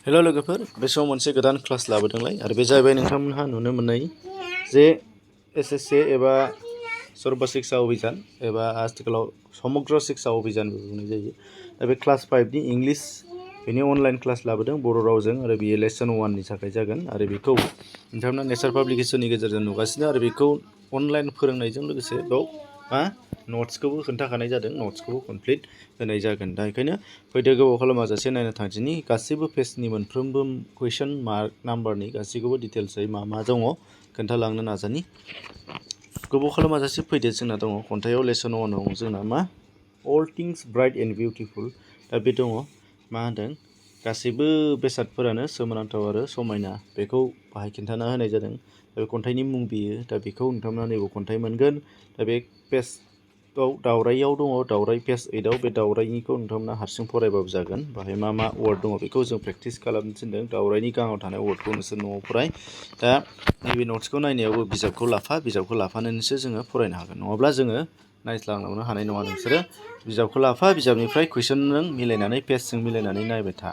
हेल' लोगोफोर, बे समाव मोनसे गोदान क्लास लाबोदोंलाय आरो बे जाहैबाय नोंथांमोनहा नुनो मोननाय जे SSA एबा सर्व शिक्षा अभियान एबा आथिखालाव समग्र शिक्षा अभियानबो बुंनाय जायो। दा बे क्लास 5 नि इंलिश बेनि अनलाइन क्लास लाबोदों बर' रावजों आरो बेयो लेसन 1 नि थाखाय जागोन आरो बेखौ नोंथांमोना नेचार पाब्लिकेशननि गेजेरजों नुगासिनो आरो बेखौ अनलाइन फोरोंनायजों लोगोसे बेयाव नट्सखौबो खोन्थाखानाय जादों, नट्सखौबो कमप्लिट होनाय जागोन। दा बेखायनो फैदो गोबाव खालामाजासे नायनो थांदिनि गासैबो पेजनि मोनफ्रोमबो कुइसन मार्क नाम्बारनि गासैखौबो डिटेल्सयै मा दङ खोन्थालांनो नाजानि। गोबाव खालामाजासे फैदो, जोंना दङ खन्थाइयाव लेसन 1 आव जोंना अल थिंग्स ब्राइट एन्ड बिउटिफुल। दा बे दङ मा होनदों गासैबो बेसादफोरानो सोमोनांथाव आरो समायना, बेखौ बाहाय खिन्थाना होनाय जादों। दा बे खन्थाइनि मुं बियो, दा बेखौ नोंथांमोना नैबे खन्थाइ मोनगोन। दा बे पेजआव दावराइयाव दङ, दावराइ पेज 8 आव बे दावराइनिखौ नोंथांमोना हारसिं फरायबाबो जागोन। बाहाय मा वार्ड दङ बेखौ जों प्रेक्टिस खालामनो थिनदों। दावराइनि गाहाव थानाय वार्डखौ नोंसोर न'आव फराय। दा नैबे नट्सखौ नायनायावबो बिजाबखौ लाफानानैसो जोङो फरायनो हागोन, नङाब्ला जोङो नायस्लांनो हानाय नङा। नोंसोरो बिजाबखौ लाफा, बिजाबनिफ्राय कुइसनजों मिलायनानै पेजजों मिलायनानै नायबाय था।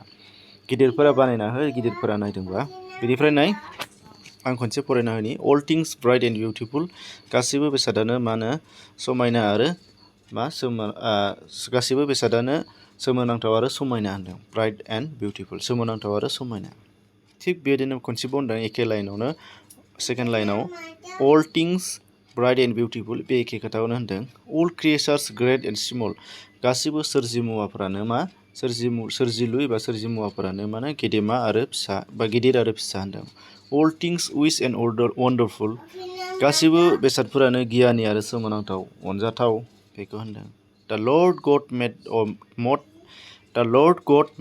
गिदिरफोरा बानायना हो, गिदिरफोरा नायदोंबा। बेनिफ्राय नाय, आं खनसे फरायना होनि। अल थिंग्स ब्राइट एन्ड बिउटिफुल, गासैबो बेसादानो समायना आरो गासैबो बेसादानो सोमोनांथाव आरो समायना होनदों। ब्राइट एन्ड बिउटिफुल, सोमोनांथाव आरो समायना। थिग बेबायदिनो खनसेबाव होनदों एखे लाइनावनो, सेकेन्ड लाइनाव अल थिंग्स ब्राइट एन्ड बिउटिफुल, बे एखे खोथाखौनो होनदों। अल क्रिएचार्स ग्रेट एन्ड स्मल, गासैबो सोरजिमुवाफोरानो सोरजिलु एबा सोरजिमुवाफोरानो गेदेमा आरो फिसा बा गिदिर आरो फिसा होनदों। अल थिंग्स विच एन्ड वन्डारफुल, गासैबो बेसादफोरानो गियानि आरो सोमोनांथाव, अनजाथाव, बेखौ होनदों। द लर्ड गड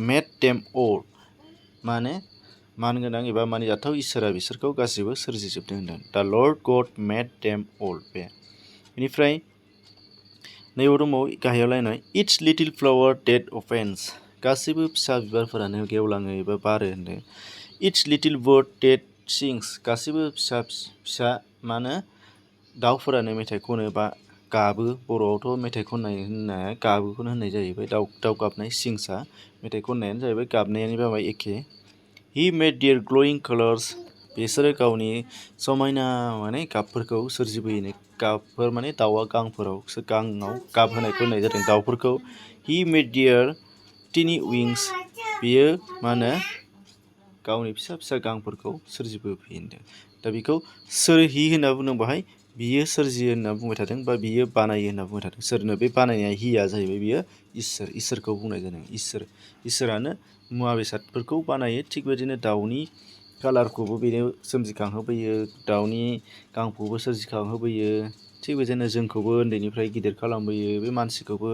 मेड देम अल, मानगोनां एबा मानिजाथाव इसोरा बिसोरखौ गासैबो सोरजिजोबदों होनदों। द लर्ड गड मेड देम अल। बे बेनिफ्राय नैयाव दंबावो गाहायाव लायनाय it's little flower that opens, गासैबो फिसा बिबारफोरानो गेवलाङो एबा बारो होनदों। It's little bird that sings, गासैबो फिसा दाउफोरानो मेथाइ खनो बा गाबो। बर'आवथ' मेथाइ खननाय होननाया गाबोखौनो होननाय जाहैबाय। दाउ गाबनाय, सिंसआ मेथाइ खननायानो जाहैबाय, गाबनायानो जाबाय एखे। हि मेड देयर ग्ल'यिं कालार्स, बिसोरो गावनि समायना गाबफोरखौ सोरजिबोयो। गाबफोर दाउआ गांआव गाब होनायखौ होननाय जादों दाउफोरखौ। हि मेड देयर टिनि विंस, बियो गावनि फिसा गांफोरखौ सोरजिबोफिनो होनदों। दा बेखौ सोर हि होनना बुंदों, बाहाय बियो सोरजियो होनना बुंबाय थादों बा बियो बानायो होनना बुंबाय थादों। सोरनो बे बानायनाया हिया जाहैबाय, बियो इसोरखौ बुंनाय जादों। इसोरानो मुवा बेसादफोरखौ बानायो। थिग बेबायदिनो दाउनि कालारखौबो बेनो सोमजिखांहोबोयो, दाउनि गांखौबो सोरजिखांहोबोयो। थिग बेबायदिनो जोंखौबो उन्दैनिफ्राय गिदिर खालामबोयो, बे मानसिखौबो।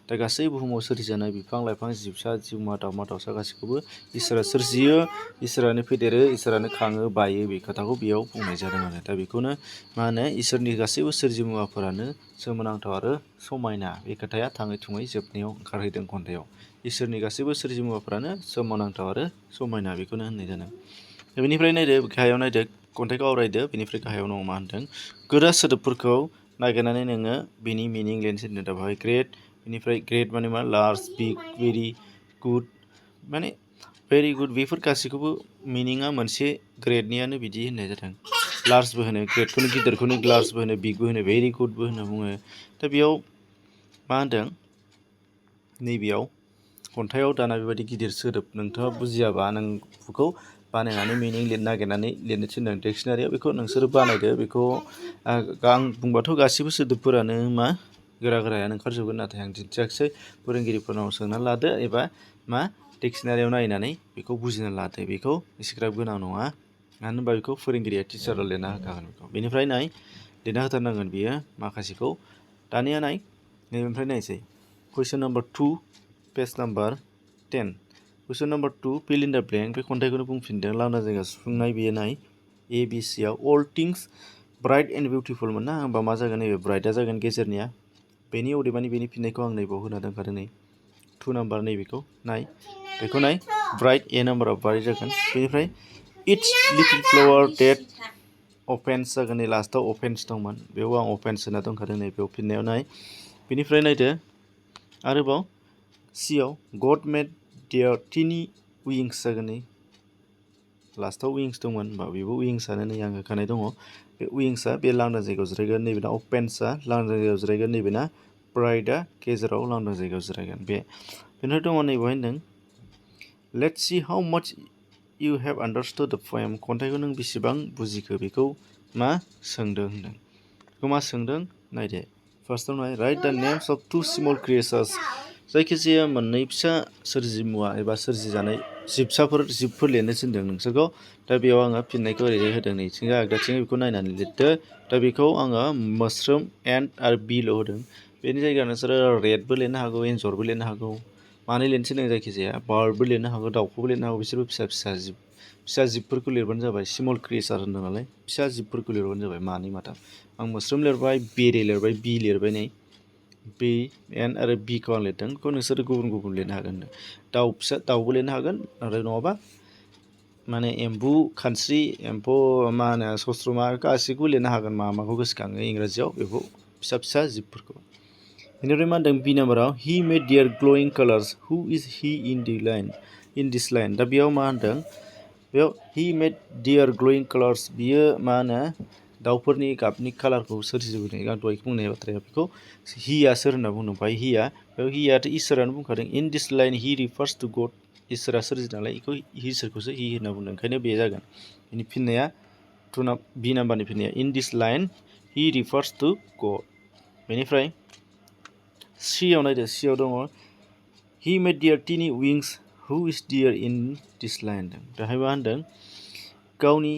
दा गासै बुहुमाव सोरजिजानाय बिफां लाइफां, जिबसा, जिउमा, दाउमा दाउसा गासैखौबो इसोरा सोरजियो, इसोरानो फेदेरो, इसोरानो खाङो, बायो, बे खोथाखौ बेयाव बुंनाय जादों आरो। दा बेखौनो इसोरनि गासैबो सोरजिमुवाफोरानो सोमोनांथाव आरो समायना, बे खोथाया थाङै थुङै जोबनायाव ओंखारहैदों खन्थाइयाव। इसोरनि गासैबो सोरजिमुवाफोरानो सोमोनांथाव आरो समायना, बेखौनो होननाय जादों। बेनिफ्राय नायदो, गाहायाव नायदो, खन्थाइखौ आवरायदो। बेनिफ्राय गाहायाव मा होनदों, गोरा सोदोबफोरखौ नागिरनानै नोङो बेनि मिनिं लिरनो थिनदों। दा बेवहाय ग्रेट, बेनिफ्राय great large, big, very good, very good, बेफोर गासैखौबो मिनिङा मोनसे ग्रेटनियानो बिदि होननाय जादों। लार्जबो होनो, ग्रेटखौनो गिदिरखौनो लार्जबो होनो, बिगबो होनो, भेरि गुडबो होनना बुङो। दा बेयाव मा होनदों, नैबेयाव खन्थाइयाव दाना बेबायदि गिदिर सोदोब नोंथाङा बुजियाबा नों बेखौ बानायनानै मिनिं नागिरनानै लिरनो थिनदों डिक्सनारियाव। बेखौ नोंसोरो बानायदो। बेखौ आं बुंबाथ' गासैबो सोदोबफोरानो गोरायानो ओंखारजोबगोन, नाथाय आं दिन्थियाखिसै। फोरोंगिरिफोरनाव सोंना लादो एबा डिक्सनारियाव नायनानै बेखौ बुजिना लादो। बेखौ एसेग्राब गोनां नङा, मानो होनबा बेखौ फोरोंगिरिया टिचाराव लिरना होखागोन बेखौ। बेनिफ्राय लिरना होथारनांगोन बियो माखासेखौ। दानिया नैबेनिफ्राय नायसै question number 2, page number 10। Question number 2, fill in the blank, बे खन्थाइखौनो बुंफिनदों। लांदां जायगा सुफुंनाय बेयो ए बि सिआव all things bright and beautiful मोन ना, होमबा मा जागोन, नैबे ब्राइटआ जागोन गेजेरनिया। बेनि अदेबानि बेनि फिननायखौ आं नैबाव होना दोनखादों। 2 नाम्बार नैबेखौ बेखौ ब्राइट, ए नाम्बाराव ब्राइट जागोन। बेनिफ्राय it's little flower that opens जागोन। नै लास्टआव अफेन्स दंमोन, बेयाव आं अफेन्स होना दोनखादों। बेयाव फिननायाव बेनिफ्राय नायदो आरोबाव सिआव गड मेड देयर टिनि विंस जागोन। लास्टआव विंग्स दंमोन होमबा बेबो विंग्सआनो नै आं होखानाय दङ बे विंग्सआ बे लांदां जायगायाव जिरायगोन नैबेना अपेन्सआ लांदां जायगायाव जिरायगोन नैबेना ब्राइटआ गेजेराव लांदां जायगायाव जिरायगोन बेनिफ्राय दङ नै बेवहाय होनदों लेट्स सी हाउ माच इउ हेभ आन्डारस्टुड द पोएम खन्थाइखौ नों बेसेबां बुजिखो बेखौ मा सोंदों होनदों बेखौ मा सोंदों नायदो फार्स्टआव नाय राइट द नेम्स अफ टु स्मल क्रिएचार्स जायखिजाया मोननै फिसा सोरजिमुवा एबा सोरजिजानाय जिबफोर लिरनो थिनदों नोंसोरखौ दा बेयाव आङो फिननायखौ ओरैहाय होदों नैथिंजा आगदाथिं बेखौ नायनानै लिरदो दा बेखौ आङो मोस्रोम एन्ड आरो बिल' होदों बेनि जायगायाव नोंसोरो रेडबो लिरनो हागौ एन्जरबो लिरनो हागौ मानै लिरनो थिनदों जायखिजाया बार्डबो लिरनो हागौ दाउखौबो लिरनो हागौ बिसोरबो फिसा जिबफोरखौ लिरबानो जाबाय स्मल क्रिएचार होनदों नालाय फिसा जिबफोरखौ लिरबानो जाबाय मानै माथाम आं मोस्रोम लिरबाय बेरे लिरबाय बि लिरबाय नै बि एन आरो बिखौ आं लिरदों बेखौ नोंसोरो गुबुन गुबुन लिरनो हागोन दाउबो लिरनो हागोन आरो नङाबा माने एम्बु खानस्रि एम्फौ मा होनो सस्रमा गासैखौबो लिरनो हागोन माखौ गोसोखाङो इंराजियाव बेखौ फिसा जिबफोरखौ बेनिफ्राय मा होनदों बि नाम्बाराव हि मेड डियार ग्ल'यिं कालार्स हु is he in this line दा बेयाव मा होनदों बेयाव हि मेड डियार ग्ल'यिं कालार्स बियो मा होनो दाउफोरनि गाबनि कालारखौ सोरजिबोनाय आं दहाय बुंनाय बाथ्राया बेखौ हिया सोर होनना बुंदों ओमफ्राय बेयाव हियाथ' इसोरानो बुंखादों इन दिस लाइन हि रिफार्स टु गड इसोरा सोरजि नालाय बेखौ इसोरखौसो हि होनना बुंदों ओंखायनो बे जागोन बेनि फिननाया बि नाम्बारनि फिननाया इन दिस लाइन हि रिफार्स टु गड बेनिफ्राय सियाव नायदो सियाव दङ हि मेड डियार टिनि विंग्स हु इज डियार इन दिस लाइन बेहाय मा होनदों गावनि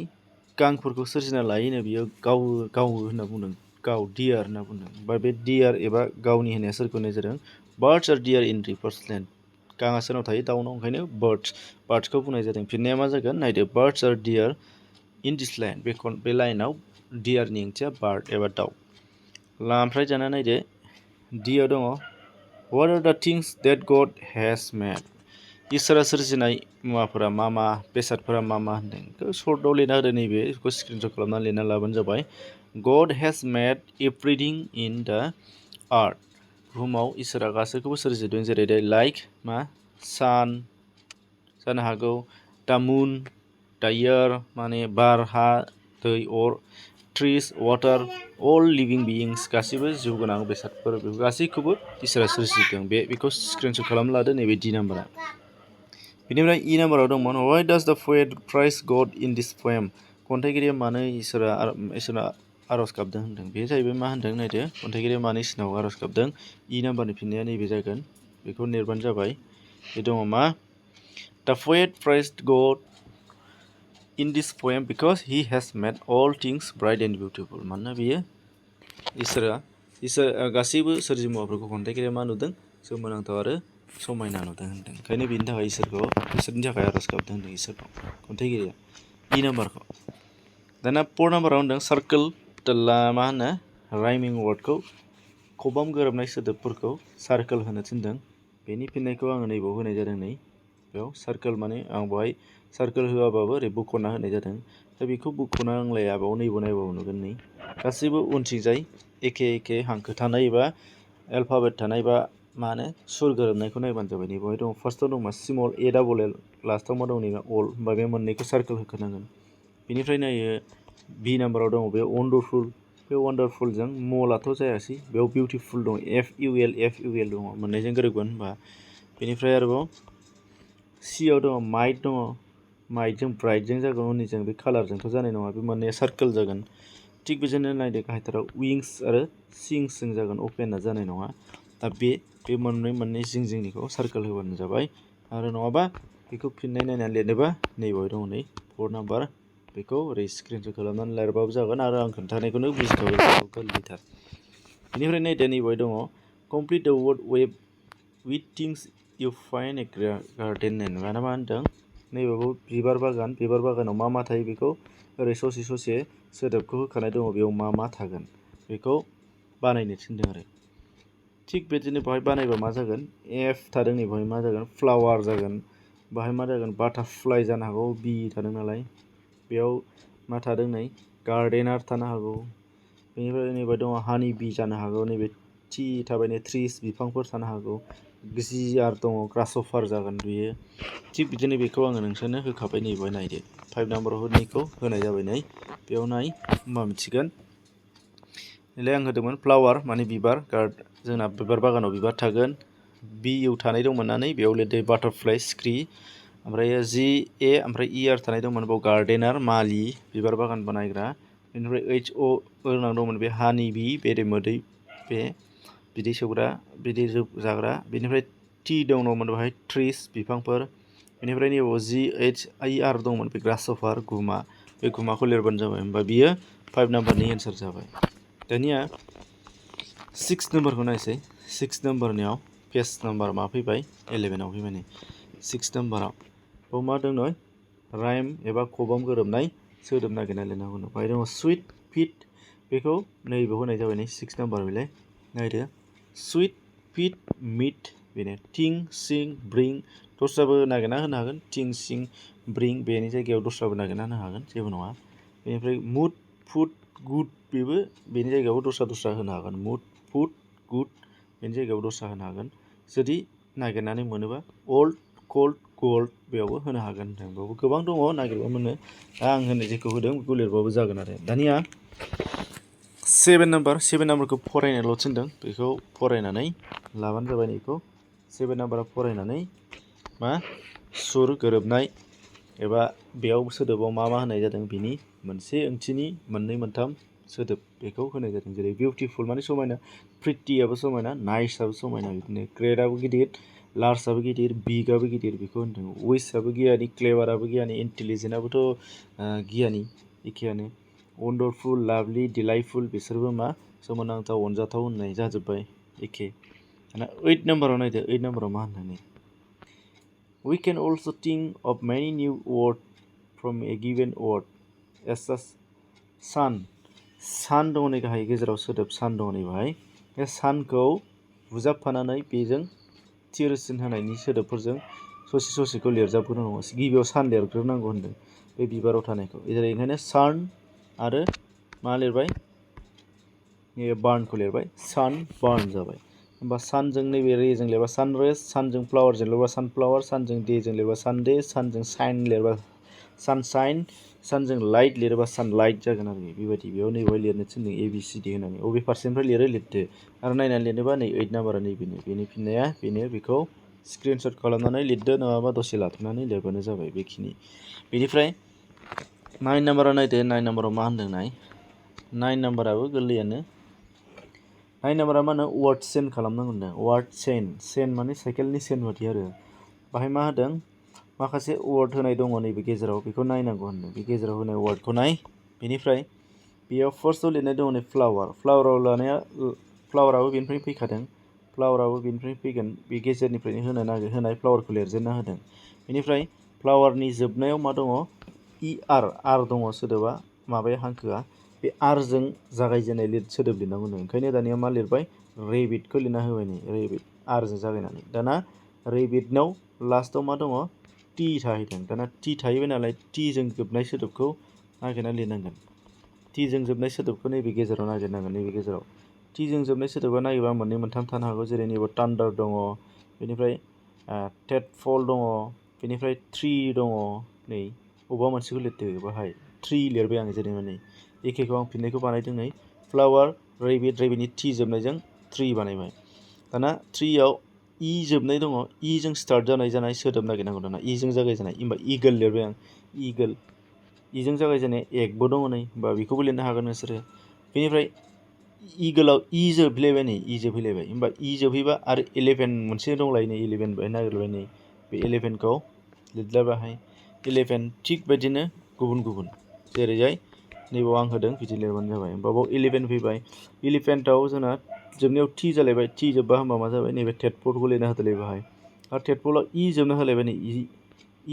गांफोरखौ सोरजिना लायोनो बियो गावो होनना बुंदों डियार होनना बुंदों बा बे डियार एबा गावनि होनाया सोरखौ होनाय जादों birds are dear in reverse land गाङा सोरनाव थायो दाउनाव ओंखायनो बार्ड्सखौ बुंनाय जादों फिननाया मा जागोन नायदो birds are dear in this line बे लाइनाव डियारनि ओंथिया बार्ड एबा दाउ ओमफ्राय दाना नायदो डियाव दङ व्हाट आर द थिंस डेट गड हेज मेड इसोरा सोरजिनाय मुवाफोरा मा बेसादफोरा मा होनदों बेखौ सर्टआव लिरना होदो नैबे बेखौ स्क्रिनशट खालामनानै लिरना लाबानो जाबाय गड हेज मेड एभ्रिथिं इन द आर्थ बुहुमाव इसोरा गासैखौबो सोरजिदों जेरै लाइक मा सान जानो हागौ द मुन द इयार माने बार हा दै अर ट्रिस वाटार अल लिभिं बियिंस गासैबो जिउ गोनां बेसादफोर बेफोर गासैखौबो इसोरा सोरजिदों बेखौ स्क्रिनशट खालामना लादो नैबे डि नाम्बारा बेनिफ्राय इ नाम्बाराव दंमोन वाइ डाज द पोएट प्राइज गड इन दिस पोएम खन्थाइगिरिया मानो इसोरा आर'ज गाबदों होनदों बे जाहैबाय मा होनदों नायदो खन्थाइगिरिया मानो इसोरनाव आर'ज गाबदों इ नाम्बारनि फिननाया नैबे जागोन बेखौ लिरबानो जाबाय बे दङ मा द poet praised God in this poem because he has made all things bright and beautiful मानोना बियो इसोर गासैबो सोरजिमुवाफोरखौ खन्थाइगिरिया मा नुदों सोमोनांथाव आरो समायना नुदों होनदों ओंखायनो बेनि थाखाय इसोरनि थाखाय आर'ज गाबदों होनदों इसोरनाव खन्थाइगिरिया इ नाम्बारखौ दाना 4 नाम्बाराव होनदों सार्कोल मा होनो राइमिं वार्डखौ खबाम गोरोबनाय सोदोबफोरखौ सार्कोल होनो थिनदों बेनि फिननायखौ आङो नैबाव होनाय जादों नै बेयाव सार्कोल माने आं बेवहाय सार्कोल होआबाबो ओरै बुख'ना होनाय जादों दा बेखौ बुख'ना नांलायाबाबो नैबाव नायबाबो नुगोन नै गासैबो उनथिंजाय एखे हांखो थानाय एबा एल्फाबेट थानाय बा मा होनो सुर गोरोबनायखौ नायबानो जाबाय नै बेवहाय दं फार्स्टआव दं मा स्मल ए डाबल एल लास्टआव मा दं नैबा अल होमबा बे मोननैखौ सार्कोल होखानांगोन बेनिफ्राय नायो बि नाम्बाराव दङ बे वन्डारफुल बे वन्डारफुलजों मलाथ' जायासै बेयाव बिउटिफुल दं एफ इउ एल दङ मोननैजों गोरोबगोन होनबा बेनिफ्राय आरोबाव सियाव दङ माइटजों ब्राइटजों जागोन उननिजों बे कालारजोंथ' जानाय नङा बे मोननैया सार्कोल जागोन थिग बिदिनो नायदो गाहायथाराव विंस आरो सिंसजों जागोन अपेना जानाय नङा दा बे मोननै जिंनिखौ सार्कोल होबानो जाबाय आरो नङाबा बेखौ फिननाय नायनानै लिरनोबा नैबाव दङ नै 4 नाम्बार बेखौ ओरै स्क्रिनशट खालामनानै लिरबाबो जागोन आरो आं खोन्थानायखौनो बुजिखाबाय गोरलैथार बेनिफ्राय नायदो नैबाव दङ complete the word web with things you find a garden माना मा होनदों नैबावबो बिबार बागानाव मा थायो बेखौ ओरै ससे सोदोबखौ होखानाय दङ बेयाव मा थागोन बेखौ बानायनो थिनदों आरो थिग बिदिनो बेवहाय बानायबा मा जागोन एफ थादों नै बेवहाय मा जागोन फ्लावार जागोन बाहाय मा जागोन बाटारफ्लाइ जानो हागौ बि थादों नालाय बेयाव मा थादों नै गार्डेनार थानो हागौ बेनिफ्राय नैबे दङ हानि बि जानो हागौ नैबे टि थाबाय नै ट्रिस बिफांफोर थानो हागौ GR दङ ग्रासहपार जागोन बेयो थिग बिदिनो बेखौ आङो नोंसोरनो होखाबाय नैबेहाय नायदो 5 नाम्बाराव होनायखौ होनाय जाबाय नै बेयाव नाय मा मिथिगोन नैलाय आं होदोंमोन फ्लावार माने बिबार जोंना बिबार बागानाव बिबार थागोन BU थानाय दंमोन ना नै बेयाव लिरदो बाटारफ्लाइ सिख्रि ओमफ्राय GA ओमफ्राय ER थानाय दंमोन बाव गार्डेनार मालि बिबार बागान बानायग्रा बेनिफ्राय HO गोनां दंमोन बे हानि बि बेरेमोदै बे बिदै सोबग्रा बिदै जाग्रा बेनिफ्राय T दंमोन बेहाय ट्रिस बिफांफोर बेनिफ्राय नैबाव GHIR दंमोन बे ग्रासहपार गुमा बे गुमाखौ लिरबानो जाबाय होमबा बियो 5 नाम्बारनि एन्सार जाबाय दानिया 6 नाम्बारखौ नायसै 6 नाम्बारनियाव पेज नाम्बार मा फैबाय 11आव फैबाय नै 6 नाम्बाराव बाव मा दं नै राइम एबा खबाम गोरोबनाय सोदोब नागिरना लिरनांगौ बेहाय दङ सुइट फिट बेखौ नैबेयाव होनाय जाबाय नै 6 नाम्बार बेलाय नायदो सुइट फिट मिट बेनो थिं सिं ब्रिं दस्राबो नागिरना होनो हागोन थिं सिं ब्रिं बेनि जायगायाव दस्राबो नागिरना होनो हागोन जेबो नङा बेनिफ्राय मुड फुड गुड बेबो बेनि जायगायावबो दस्रा होनो हागोन मुड फुड गुड बेनि जायगायाव दस्रा होनो हागोन जुदि नागिरनानै मोनोबा अल्ड कल्ड गोल्ड बेयावबो होनो हागोन बेयावबो गोबां दङ नागिरबा मोनो दा आं होनो जेखौ होदों बेखौ लिरबाबो जागोन आरो दानिया 7 नाम्बारखौ फरायनोल' थिनदों बेखौ फरायनानै लाबानो जाबाय बेखौ 7 नाम्बाराव फरायनानै मा सुर गोरोबनाय एबा बेयाव सोदोबाव मा होनाय जादों बिनि मोनसे ओंथिनि मोननै मोनथाम सोदोब बेखौ होनाय जादों जेरै बिउटिफुल माने समायना प्रिटियाबो समायना नाइसआबो समायना बिदिनो ग्रेटआबो गिदिर लार्जआबो गिदिर बिगआबो गिदिर बेखौ होनदों विसआबो गियानि क्लेभाराबो गियानि इन्टेलिजेन्टआबोथ' गियानि एखेयानो वन्डारफुल लाभलि डिलाइटफुल बिसोरबो मा सोमोनांथाव अनजाथाव होननाय जाजोब्बाय एखे दाना 8 नाम्बाराव नायदो 8 नाम्बाराव मा होनदों We can also think of many new words from a given word as a सान दङ नै गाहाय गेजेराव सोदोब सान दङ नै बेहाय बे सानखौ बुजाबफानानै बेजों थिरसिन होनायनि सोदोबफोरजों ससेखौ लिरजाबग्रोनांगौ गिबियाव सान लिरग्रोनांगौ होनदों बे बिबाराव थानायखौ जेरै ओंखायनो सान आरो मा लिरबाय नैबे बार्नखौ लिरबाय सान बार्न जाबाय होमबा सानजों नैबे रेजों लिरबा सानरेज सानजों फ्लावारजों लिरबा सानफ्लावार सानजों डेजों लिरबा सानडे सानजों साइन लिरबा सानशाइन सानजों लाइट लिरोबा सानलाइट जागोन आरो बेबायदि बेयाव नैबेहाय लिरनो थिनदों ABCD होनानै अबे फारसेनिफ्राय लिरदो आरो नायनानै लिरनोबा नै 8 नाम्बारा नैबेनो बेनि फिननाया बेनो बेखौ स्क्रिनशट खालामनानै लिरदो नङाबा दसे लाथ'नानै लिरबानो जाबाय बेखिनि बेनिफ्राय 9 नाम्बाराव नायदो 9 नाम्बाराव मा होनदों 9 नाम्बाराबो गोरलैयानो 9 नाम्बारा मा होनो वार्ड चेन खालामनांगौ होनदों वार्ड चेन माने साइकेलनि चेन बादि आरो बाहाय मा होदों माखासे वार्ड होनाय दङ नैबे गेजेराव बेखौ नायनांगौ होनदों बे गेजेराव होनाय वार्डखौ नाय बेनिफ्राय बेयाव फार्स्टआव लिरनाय दङ नै फ्लावाराव लानाया फ्लावाराबो बेनिफ्राय फैखादों फ्लावाराबो बेनिफ्राय फैगोन बे गेजेरनिफ्रायनो होनाय फ्लावारखौ लिरजेनना होदों बेनिफ्राय फ्लावारनि जोबनायाव मा दङ आर दङ सोदोबा माबाया हांखोआ बे आरजों जागायजेननाय सोदोब लिरनांगौ ओंखायनो दानिया मा लिरबाय रेबिटखौ लिरना होबाय नै रेबिट आरजों जागायनानै दाना रेबिटनाव लास्टआव मा दङ टि थाहैदों दाना टि थाहैबाय नालाय टिजों जोबनाय सोदोबखौ नागिरना लिरनांगोन टिजों जोबनाय सोदोबखौ नैबे गेजेराव नागिरनांगोन नैबे गेजेराव टिजों जोबनाय सोदोबा नागिरबा मोननै मोनथाम थानो हागौ जेरै नैबे थान्डार दङ बेनिफ्राय टेडफल दङ बेनिफ्राय ट्रि दङ नै बबेबा मोनसेखौ लिरदो बाहाय ट्रि लिरबाय आं जेरै नै एखेखौ आं फिननायखौ बानायदों नै फ्लावार रेबिटनि टि जोबनायजों ट्रि बानायबाय दाना ट्रियाव इ जोबनाय दङ इजों स्टार्ट जानाय सोदोब नागिरनांगौ दाना इजों जागायजेननाय होमबा इगोल लिरबाय आं इगोल इजों जागायजेननाय एकबो दङ नै होमबा बेखौबो लिरनो हागोन नोंसोरो बेनिफ्राय इगोलाव इ जोबहैलायबाय नै इ जोबहैलायबाय होमबा इ जोबहैबा आरो 11 मोनसे दंलाय नै 11 बेहाय नागिरबाय नै बे 11खौ लिरला बाहाय 11 थिग बायदिनो गुबुन जेरैहाय नैबाव आं होदों बिदि लिरबानो जाबाय होमबा बाव 11 फैबाय इलिफेन्टआव जोंना जोबनायाव टि जालायबाय टि जोबबा होमबा मा जाबाय नैबे टेडपलखौ लिरना होदोलाय बाहाय आरो टेडपलाव इ जोबना होलायबाय नै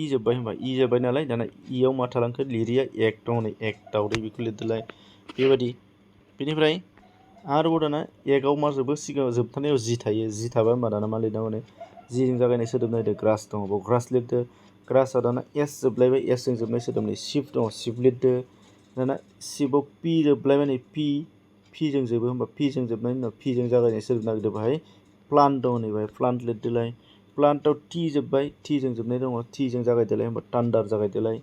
इ जोब्बाय होमबा इ जोब्बाय नालाय दाना इयाव मा थालांखो लिरिया एक दङ नै एक दाउदै बेखौ लिरदोलाय बेबायदि बेनिफ्राय आरोबाव दाना एकआव मा जोबो सिगाङाव जोबथानायाव जि थायो जि थाबा होमबा दाना मा लिरनांगौ जिजों जागायनाय सोदोब नायदो ग्रास दङ बाव ग्रास लिरदो ग्रासआ दाना एस जोबलायबाय एसजों जोबनाय सोदोब नै सिप दङ सिप लिरदो दाना सिपआव पि जोबलायबाय नै पिजों जोबो होमबा पिजों जोबनायनि उनाव पिजों जागायनाय सोदोब नागिरदो बाहाय प्लान्ट दङ नैबे प्लान्ट लिरदोलाय प्लान्टआव टि जोब्बाय टिजों जोबनाय दङ टिजों जागायदोलाय होमबा थान्डार जागायदोलाय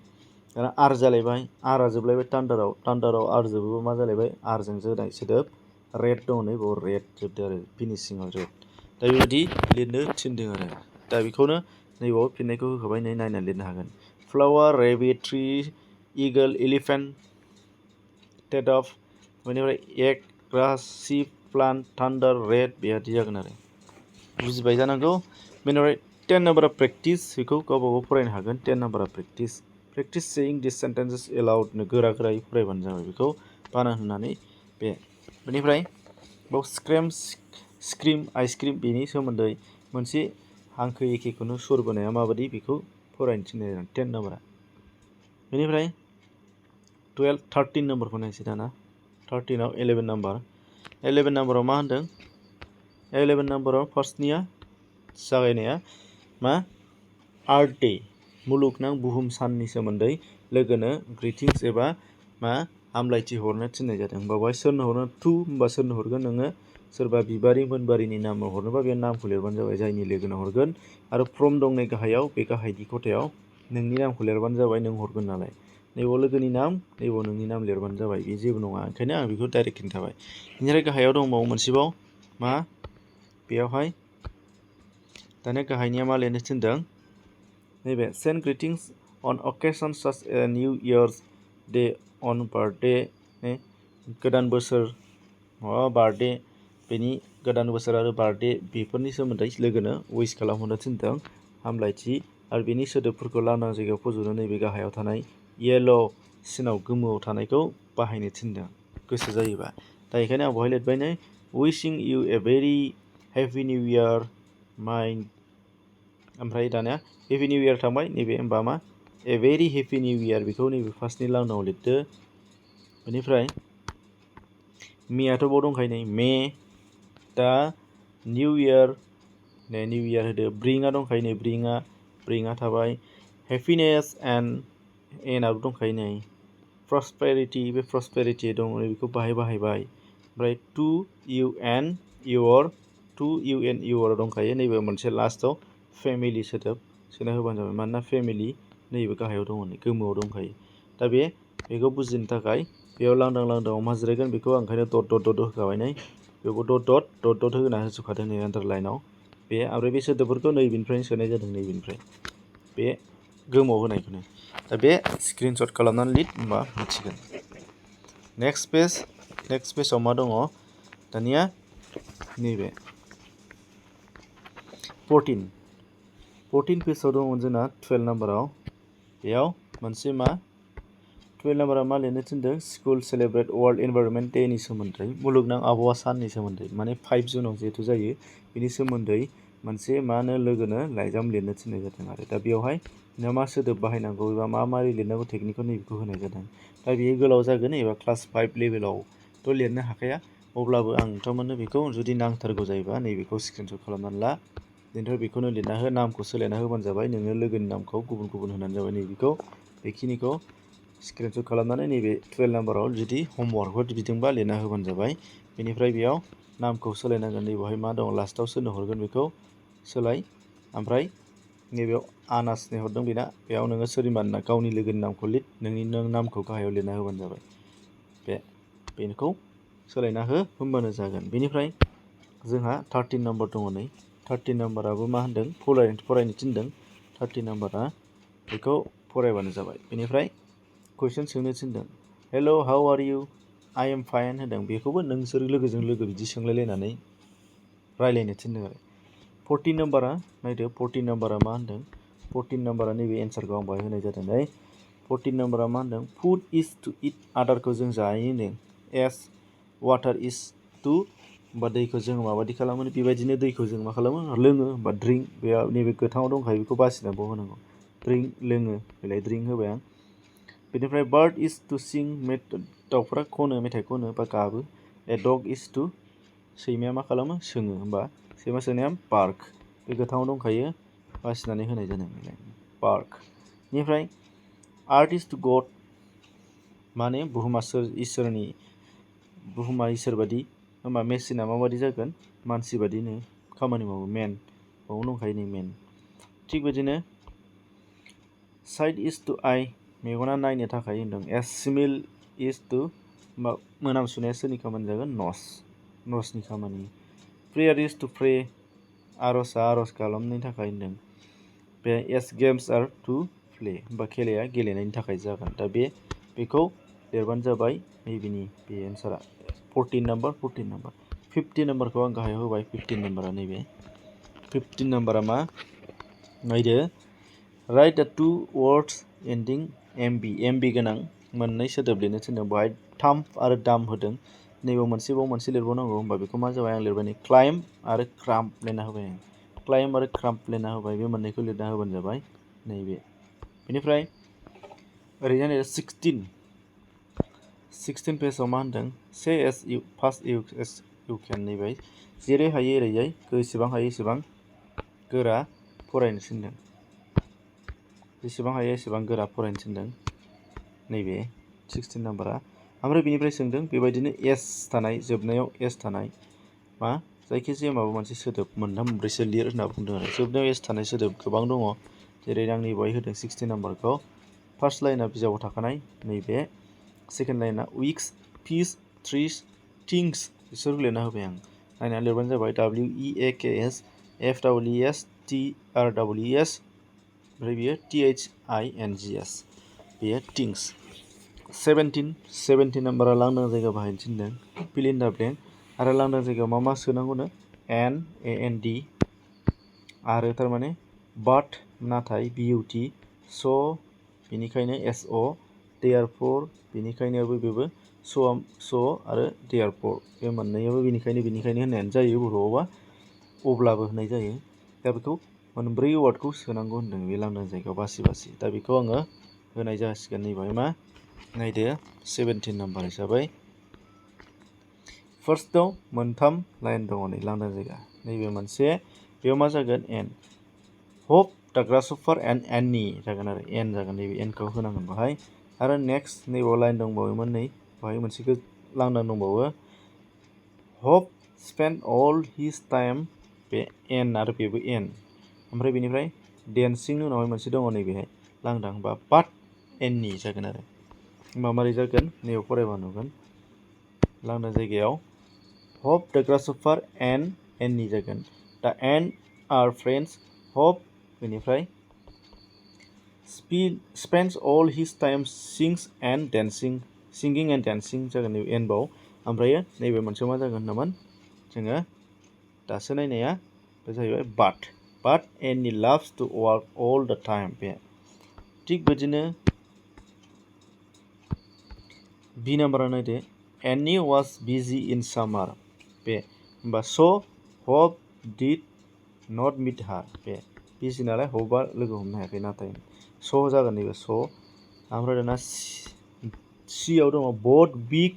दाना आर जालायबाय आरआ जोबलायबाय थान्डाराव आर जोबोबा मा जालायबाय आरजों जोनाय सोदोब रेड दङ नै बेयाव रेड जोबदों आरो फिनिशिंआव रेड दा बेबायदि लिरनो थिनदों आरो दा बेखौनो नैबाव फिननायखौ होखाबाय नै नायनानै लिरनो हागोन फ्लावार रेबिट ट्रि इगल एलिफेन्ट टेटअफ बेनिफ्राय एग ग्रास शिप प्लान्ट थान्डार रेड बेबादि जागोन आरो बुजिबाय जानांगौ बेनिफ्राय 10 नाम्बारा प्रेक्टिस बेखौ गावबा गाव फरायनो हागोन 10 नाम्बारा प्रेक्टिस सेयिं दिस सेन्टेन्सेस एलाउड गोरा गोरायै फरायबानो जाबाय बेखौ बाना होनानै बेनिफ्राय बाव स्क्रिम आइसक्रिम बेनि सोमोन्दै मोनसे हांखो एखेखौनो सुर बोनाया माबायदि बेखौ फरायनो थिननाय जादों 10 नाम्बारा बेनिफ्राय 13 नाम्बारखौ नायसै दाना 13आव 11 नाम्बाराव मा होनदों 11 नाम्बाराव फार्स्टनिया जागायनाया मा आर्थ डे मुलुगनां बुहुम साननि सोमोन्दै लोगोनो ग्रिटिंस एबा मा हामलायथि हरनो थिननाय जादों बावहाय सोरनो हरनो टु होमबा सोरनो हरगोन नोङो सोरबा बिबारि मोनबारिनि नामाव हरनोबा बे नामखौ लिरबानो जाबाय जायनि लोगोनो हरगोन आरो फ्रम दं नै गाहायाव बे गाहायनि खथायाव नोंनि नामखौ लिरबानो जाबाय नों हरगोन नालाय नैबाव लोगोनि नाम नैबाव नोंनि नाम लिरबानो जाबाय बे जेबो नङा ओंखायनो आं बेखौ डाइरेक्ट खिन्थाबाय बेनिफ्राय गाहायाव दंबावो मोनसेबाव मा बेयावहाय दाना गाहायनिया मा लिरनो थिनदों नैबे सेन्ड ग्रिटिंस अन अकेसन साच ए निउ इयार्स डे अन बार्थडे गोदान बोसोर माबा बार्थडे बेनि गोदान बोसोर आरो बार्थडे बेफोरनि सोमोन्दै लोगोनो उइस खालामहरनो थिनदों हामलायथि आरो बेनि सोदोबफोरखौ लांदां जायगायाव फज'नो नैबे गाहायाव थानाय येल' सिनाव गोमोआव थानायखौ बाहायनो थिनदों गोसो जायोबा दा बेखायनो आं बेवहाय लिरबाय नै wishing you a very happy new year माइन्ड ओमफ्राय दानिया हेपि निउ इयार थांबाय नैबे होमबा मा a very happy new year बेखौ नैबे फार्स्टनि लांदाङाव लिरदो बेनिफ्राय मेआथ' बाव दंखायो नै मे दा निउ इयार होदो ब्रिंआ दंखायो नै ब्रिंआ थाबाय हेपिनेस एन्ड एनआबो दंखायो नै प्रसपेरिटि बे प्रसपेरिटि दङ बेखौ बाहायबाय ओमफ्राय टु इउ एन इउर दंखायो नैबे मोनसे लास्टआव फेमिलि सोदोब सोना होबानो जाबाय मानोना फेमिलि नैबे गाहायाव दङ नै गोमोआव दंखायो दा बेखौ बुजिनो थाखाय बेयाव लांदाङाव मा जिरायगोन बेखौ आं ओंखायनो डट होखाबाय नै बेयावबो डट होना होजोबखादों नै आन्डारलाइनाव बे आरो बे सोदोबफोरखौ नैबेनिफ्रायनो सोनाय जादों नैबेनिफ्राय बे गोमोआव होनायखौनो दा बे स्क्रिनशट खालामनानै लिर होमबा मिथिगोन नेक्स्ट पेजाव मा दङ दानिया नैबे 14 पेजाव दङ जोंना 12 नाम्बाराव बेयाव मोनसे मा 12 नाम्बारा मा लिरनो थिनदों school celebrate world environment Danny सोमोन्दै मुलुगनां आबहावा साननि सोमोन्दै माने 5 जुनाव जिहेतु जायो बेनि सोमोन्दै मोनसे मा होनो लोगोनो लाइजाम लिरनो थिननाय जादों आरो दा बेयावहाय नों मा सोदोब बाहायनांगौ एबा मारै लिरनांगौ टेकनिकखौ नैबेखौ होनाय जादों दा बेयो गोलाव जागोन एबा क्लास 5 लेभेलावथ' लिरनो हाखाया अब्लाबो आं नोंथांमोननो बेखौ जुदि नांथारगौ जायोबा नैबेखौ स्क्रिनशट खालामनानै ला बेनिफ्राय बेखौनो लिरना हो नामखौ सोलायना होबानो जाबाय नोङो लोगोनि नामखौ गुबुन होनानै जाबाय नैबेखौ बेखिनिखौ स्क्रिनशट खालामनानै नैबे 12 नाम्बाराव जुदि हमवार्कफोर बिदोंबा लिरना होबानो जाबाय बेनिफ्राय बेयाव नामखौ सोलायनांगोन नैबेवहाय मा दं लास्टआव सोरनो हरगोन बेखौ सोलाय ओमफ्राय नैबेयाव आनासनि हरदों बेयाव नोङो सोरनिबा गावनि लोगोनि नामखौ लिर नोंनि नामखौ गाहायाव लिरना होबानो जाबाय बेखौ सोलायना हो होमबानो जागोन बेनिफ्राय जोंहा 13 नाम्बार दङ नै 13 नाम्बाराबो मा होनदों फरायनो थिनदों 13 नाम्बारा बेखौ फरायबानो जाबाय बेनिफ्राय कुइसन सोंनो थिनदों hello' how are you I am fine होनदों बेखौबो नोंसोर लोगोजों लोगो बिदि सोंलायलायनानै रायलायनो थिनदों आरो 14 नाम्बारा नायदो 14 नाम्बारा मा होनदों 14 नाम्बारा नैबे एन्सारखौ आं बाहाय होनाय जादों 14 नाम्बारा मा होनदों फुड इज टु इट आदारखौ जों जायो होनदों एस वाटार इज टु होमबा दैखौ जों माबायदि खालामो बेबायदिनो दैखौ जों मा खालामो लोङो होमबा ड्रिंक बेयाव नैबे गोथाङाव दंखायो बेखौ बासिनानै बाव होनांगौ ड्रिंक लोङो बेलाय ड्रिंक होबाय आं बेनिफ्राय बार्ड इज टु सिं दाउफ्रा खनो मेथाइ खनो बा गाबो ए डग इज टु सैमाया मा खालामो सोङो होमबा सैमा सोंनाया बार्क बे गोथाङाव दंखायो बासिनानै होनाय जादों बार्क बेनिफ्राय आर्थ इज टु गड माने बुहुमा इसोर बादि होमबा मेसिना माबादि जागोन मानसि बादिनो खामानि मावो मेन बावनो दंखायो नै मेन थिग बिदिनो साइट इज टु आइ मेगना नायनो थाखाय होनदों एस स्मेल इज टु मोनामसुनाया सोरनि खामानि जागोन नसनि खामानि प्रेयार इज टु प्रे आर'जआ आर'ज खालामनायनि थाखाय होनदों बे एस गेम्स आर टु प्ले होमबा खेलाया गेलेनायनि थाखाय जागोन दा बेखौ लिरबानो जाबाय नैबेनि बे एन्सारा 14 नाम्बार 15 नाम्बारखौ आं गाहायाव होबाय 15 नाम्बारा नैबे 15 नाम्बारा मा नायदो right the two words एन्डिं MB गोनां मोननै सोदोब लिरनो थिनदों बेवहाय थाम्प आरो दाम होदों नैबेयाव मोनसे लिरबावनांगौ होमबा बेखौ मा जाबाय आं लिरबाय नै क्लाइम्ब आरो क्राम्प लिरना होबाय आं क्लाइम्ब आरो क्राम्प लिरना होबाय बे मोननैखौ लिरना होबानो जाबाय नैबे बेनिफ्राय ओरैजाय नै 16 पेजाव मा होनदों से एस इउ फार्स्ट इउ केन नैबाय जेरै हायो ओरैजाय जेसेबां हायो एसेबां गोरा फरायनो थिनदों जेसेबां हायो एसेबां गोरा फरायनो थिनदों नैबे 16 नाम्बारा ओमफ्राय बेनिफ्राय सोंदों बेबायदिनो एस थानाय जोबनायाव एस थानाय मा जायखिजाया माबा मोनसे सोदोब मोनथाम मोनब्रैसो लिर होनना बुंदों आरो जोबनायाव एस थानाय सोदोब गोबां दङ जेरै आंनि बेवहाय होदों 16 नाम्बारखौ फार्स्ट लाइना बिजाबाव थाखानाय नैबे सेकेन्ड लाइना उइक्स फिस ट्रिस थिंग्स बिसोर लिरना होबाय आं नायनानै लिरबानो जाबाय WEAKS FWES TRWES ओमफ्राय बियो THINGS बेयो थिंग्स 17 नाम्बारा लांदां जायगा बाहायनो थिनदों फिल इन द ब्लेंक आरो लांदां जायगायाव मा सोनांगौनो AND आरो थारमाने बाट नाथाय BUT स बेनिखायनो SO देयारफर बेनिखायनो बेबो स आरो देयारफर बे मोननैयाबो बेनिखायनो होननायानो जायो बर'आवबा अब्लाबो होननाय जायो दा बेखौ मोनब्रै वार्डखौ सोनांगौ होनदों बे लांदां जायगायाव बासि दा बेखौ आङो होनाय जासिगोन नैबाय मा नायदो 17 नाम्बार हिसाबै फार्स्टआव मोनथाम लाइन दङ नै लांदां जायगा नैबे मोनसे बेयाव मा जागोन एन होप द ग्रासहपार एन्ड एननि जागोन आरो एन जागोन नैबे एनखौ होनांगोन बाहाय आरो नेक्स्ट नैबाव लाइन दंबावोमोन नै बाहाय मोनसेखौ लांदां दंबावो होप स्पेन्ड अल हिज टाइम बे एन आरो बेबो एन ओमफ्राय बेनिफ्राय डेन्सिंनि उनावहाय मोनसे दङ नैबेहाय लांदां बा बाट एननि जागोन आरो होमबा मारै जागोन नैयाव फरायबा नुगोन लांदां जायगायाव होप द ग्रासहपार एन्ड एननि जागोन दा एन आर फ्रेन्ड्स होप बेनिफ्राय spends all his time singing and dancing जागोन नैबे एनबाव ओमफ्राय नैबे मोनसेयाव मा जागोन होनदोंमोन जोङो दासो नायनाया बे जाहैबाय बाट एननि loves to work all the time बे थिग बिदिनो बि नाम्बारा नायदो Annie was busy in summer बे होमबा so hope did not meet her बे बिजि नालाय होपआ लोगो हमनो हायाखै नाथाय स जागोन नैबे स ओमफ्राय दाना सियाव दङ both big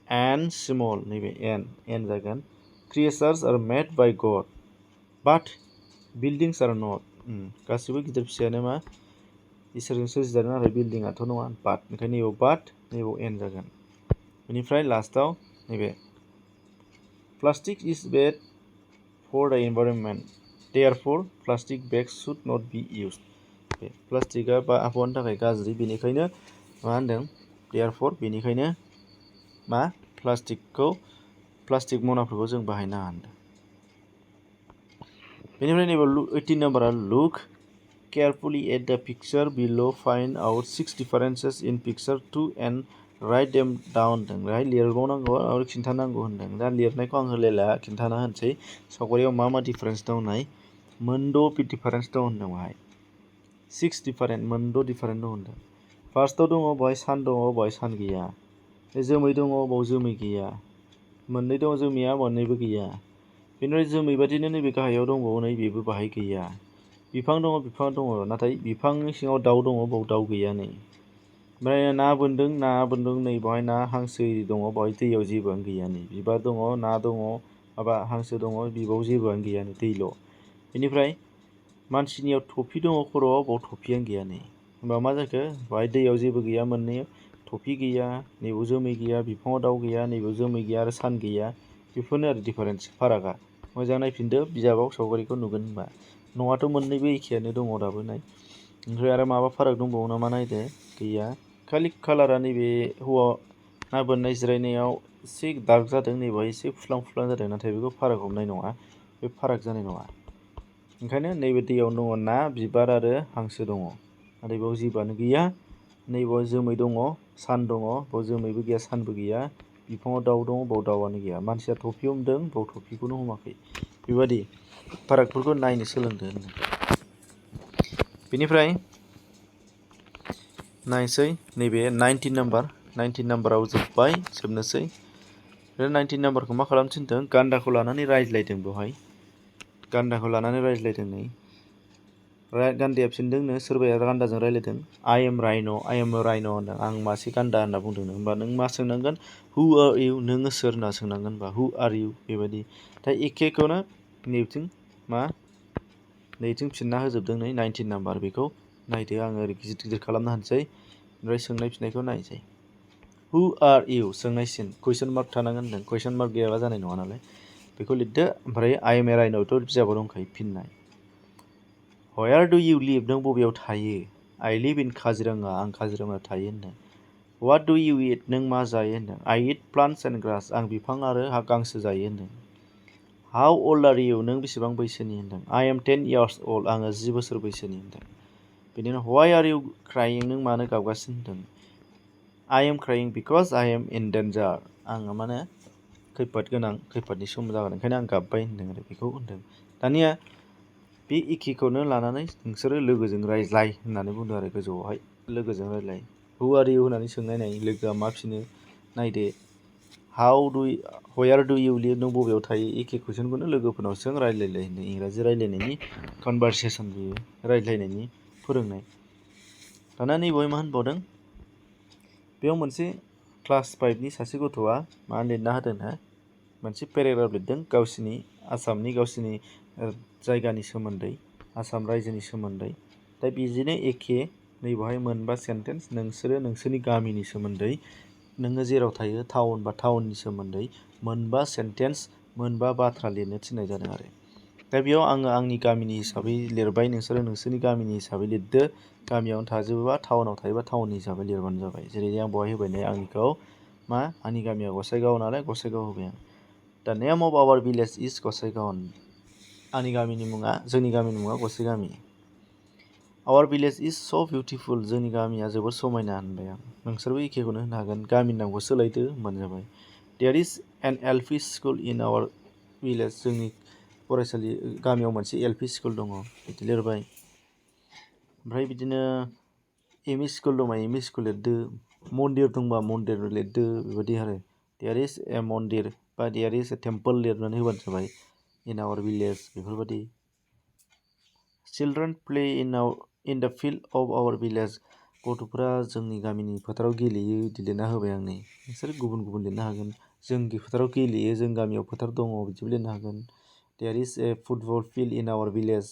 and small नैबे एन जागोन creatures are made by God but buildings are not गासिबो गिदिर फिसायानो मा इसोरजों सोरजिजादों नाथाय बिल्डिंआथ' नङा बाट ओंखायनो नैबाव बाट नैबाव एन जागोन बेनिफ्राय लास्टआव नैबे plastic is bad for the environment therefore plastic bags should not be used बे प्लास्टिकआ आबहावानि थाखाय गाज्रि बेनिखायनो मा होनदों देयारफर बेनिखायनो मा प्लास्टिक मनाफोरखौ जों बाहायनाङा होनदों बेनिफ्राय नैबे 18 नाम्बारा look carefully at the picture below find out 6 differences in picture 2 and write them down होनदों लिरबावनांगौ आरो खिन्थानांगौ होनदों दा लिरनायखौ आं होलायला खिन्थाना होनसै सावगारियाव मा डिफारेन्स दं नाय मोनद' डिफारेन्स दं होनदों बेहाय 6 डिफारेन्ट मोनद' डिफारेन्ट दं होनदों फार्स्टआव दङ बेहाय सान दङ बेहाय सान गैया जोमै दङ बाव जोमै गैया मोननै दङ जोमैया मोननैबो गैया बेनिफ्राय जोमै बादिनो नैबे गाहायाव दंबावो नै बेबो बाहाय गैया बिफां दङ नाथाय बिफांनि सिङाव दाउ दङ बाव दाउ गैया नै ओमफ्राय ना बोनदों नै बेवहाय ना हांसो दङ बेवहाय दैयाव जेबोआनो गैया नै बिबार दङ ना दङ माबा हांसो दङ बिबाव जेबोआनो गैया नै दैल' बेनिफ्राय मानसिनियाव थफि दङ खर'आव बाव थफियानो गैया नै होमबा मा जाखो बेवहाय दैयाव जेबो गैया मोननैयाव थफि गैया नैबाव जोमै गैया बिफाङाव दाउ गैया नैबाव जोमै गैया आरो सान गैया बेफोरनो आरो डिफारेन्स फारागा मोजां नायफिनदो बिजाबाव सावगारिखौ नुगोन होनबा न'आथ' मोननैबो एखेयानो दङ दाबो नाय ओमफ्राय आरो माबा फाराग दंबावो नामा नायदो गैया खालि कालारा नैबे हौवा ना बोननाय जिरायनायाव एसे दाग जादों नैबेहाय एसे फुस्लां जादों नाथाय बेखौ फाराग हमनाय नङा बे फाराग जानाय नङा ओंखायनो नैबे दैयावनो दङ ना बिबार आरो हांसो दङ नाथाय बेयाव जेबोआनो गैया नैबाव जोमै दङ सान दङ बाव जोमैबो गैया सानबो गैया बिफाङाव दाउ दङ बाव दाउआनो गैया मानसिया टफि हमदों बाव टफिखौनो हमाखै बेबादि फारागफोरखौ नायनो सोलोंदो बेनिफ्राय नायसै नैबे 19 नाम्बाराव जोबनोसै बे 19 नाम्बारखौ मा खालामनो थिनदों गान्दाखौ लानानै रायज्लायदों बेवहाय गान्दाखौ लानानै रायज्लायदों नै गान्दाया फिनदोंनो सोरबाया गान्दाजों रायज्लायदों आइ एम राइन' होनदों आं मासे गान्दा होनना बुंदोंनो होमबा नों मा सोंनांगोन हु आर इउ नोङो सोर होनना सोंनांगोन होनबा हु आर इउ बेबायदि दा एखेखौनो नैथिं फिनना होजोबदों नै 19 नाम्बार बेखौ नायदो आङो ओरै गिदिर खालामना होनोसै ओमफ्राय सोंनाय फिननायखौ नायसै हु आर इउ सोंनायसिन कुइसन मार्क थानांगोन होनदों कुइसन मार्क गैयाबा जानाय नङा नालाय बेखौ लिरदो ओमफ्राय आइ एम ए राइन'थ' बिजाबाव दंखायो फिननाय व्हेयार डु इउ लिभ नों बबेयाव थायो आइ लिभ इन काजिरङा आं काजिरङायाव थायो होनदों व्हाट डु इउ इट नों मा जायो होनदों आइ इट प्लान्टस एन्ड ग्रास आं बिफां आरो गांसो जायो होनदों हाउ अल्ड आर इउ नों बेसेबां बैसोनि होनदों आइ एम 10 years old आङो 10 बोसोर बैसोनि होनदों बेनि उनाव व्हाइ आर इउ क्राइं नों मानो गाबगासिनो होनदों I am crying because I am in danger आङो माने खैफोदनि सम जागोन ओंखायनो आं गाबबाय होनदों आरो बेखौ होनदों दानिया बे एखेखौनो लानानै नोंसोरो लोगोजों रायज्लाय होननानै बुंदों आरो गोजौआवहाय लोगोजों रायज्लाय हु आर इउ होननानै सोंनाय नाय लोगोआ मा फिनो नायदो व्हेयार डु इउ लिभ नों बबेयाव थायो एखे कुइसनखौनो लोगोफोरनाव सों रायज्लायलाय होनदों इंराजि रायज्लायनायनि कनभारसेसन बेयो रायज्लायनायनि फोरोंनाय दाना नैबेहाय मा होनबावदों बेयाव मोनसे क्लास 5नि सासे गथ'आ मा लिरना होदोंनो मोनसे पेराग्राफ लिरदों गावसिनि आसामनि गावसिनि जायगानि सोमोन्दै आसाम रायजोनि सोमोन्दै दा बिदिनो एखे नैबेहाय मोनबा सेन्टेन्स नोंसोरो नोंसोरनि गामिनि सोमोन्दै नोङो जेराव थायो टाउन बा टाउननि सोमोन्दै मोनबा सेन्टेन्स मोनबा बाथ्रा लिरनो थिननाय जादों आरो दा बेयाव आङो आंनि गामिनि हिसाबै लिरबाय नोंसोरो नोंसोरनि गामिनि हिसाबै लिरदो गामियावनो थाजोबोबा टाउनाव थायोबा टाउननि हिसाबै लिरबानो जाबाय जेरै आं बेवहाय होबाय नै आंनिखौ आंनि गामिया गसाइगाव नालाय गसाइगाव होबाय आं दा नेम अफ आवार भिलेज इज गसाइगाव जोंनि गामिनि मुङा गसाइगामि आवार भिलेज इज स' बिउटिफुल जोंनि गामिया जोबोर समायना होनबाय आं नोंसोरबो एखेखौनो होनो हागोन गामिनि नामखौ सोलायदो होनबानो जाबाय there is an LP school in our village जोंनि फरायसालि गामियाव मोनसे एल-पि स्कुल दङ बिदि लिरबाय ओमफ्राय बिदिनो एम इ स्कुल दंबा एम इ स्कुल लिरदो मन्दिर दंबा मन्दिर लिरदो बेबायदि आरो देयर इज ए मन्दिर बा देयर इज ए टेम्पोल लिरनानै होबानो जाबाय इन आवार भिलेज बेफोरबायदि children play in the field of our village गथ'फोरा जोंनि गामिनि फोथाराव गेलेयो बिदि लिरना होबाय आं नै नोंसोर गुबुन लिरनो हागोन जोंनि फोथाराव गेलेयो जों गामियाव फोथार दङ बिदिबो लिरनो हागोन there is a football field in our village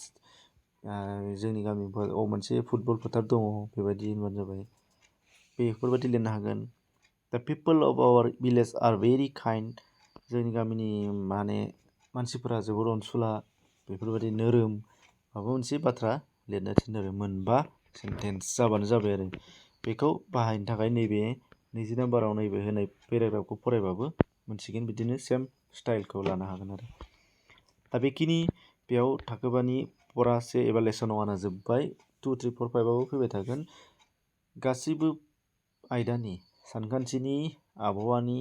जोंनि गामियाव मोनसे फुटबल फोथार दङ बेबायदि होनबानो जाबाय बेफोरबायदि लिरनो हागोन the people of our village are very kind जोंनि गामिनि मानसिफोरा जोबोर अनसुला बेफोरबायदि नोरोम माबा मोनसे बाथ्रा लिरनो थिनदों आरो मोनबा सेन्टेन्स जाबानो जाबाय आरो बेखौ बाहायनो थाखाय नैबे 20 नाम्बाराव नैबे होनाय पेराग्राफखौ फरायबाबो मोनसिगोन बिदिनो सेम स्टाइलखौ लानो हागोन आरो दा बेखिनि बेयाव थाखोबानि फरा 1 एबा लेसन 1 जोब्बाय 2, 3, 4, 5आबो फैबाय थागोन गासैबो आयदानि सानखान्थिनि आबहावानि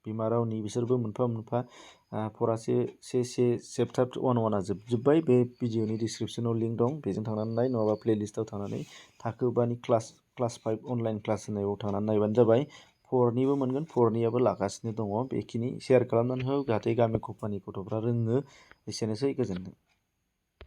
बिमा रावनि बिसोरबो मोनफा मोनफा फरासे 1 चेप्टार 1 जोबजोब्बाय बे भिडिअनि डिसक्रिपसनाव लिंक दं बेजों थांनानै नाय नङाबा प्लेलिस्टआव थांनानै थाखोबानि क्लास 5 अनलाइन क्लास होनायाव थांनानै नायबानो जाबाय 4निबो मोनगोन 4नियाबो लागासिनो दङ बेखिनि शेयार खालामनानै हो जाहाथे गामि गफानि गथ'फ्रा रोङो एसेनोसै गोजोन्थों।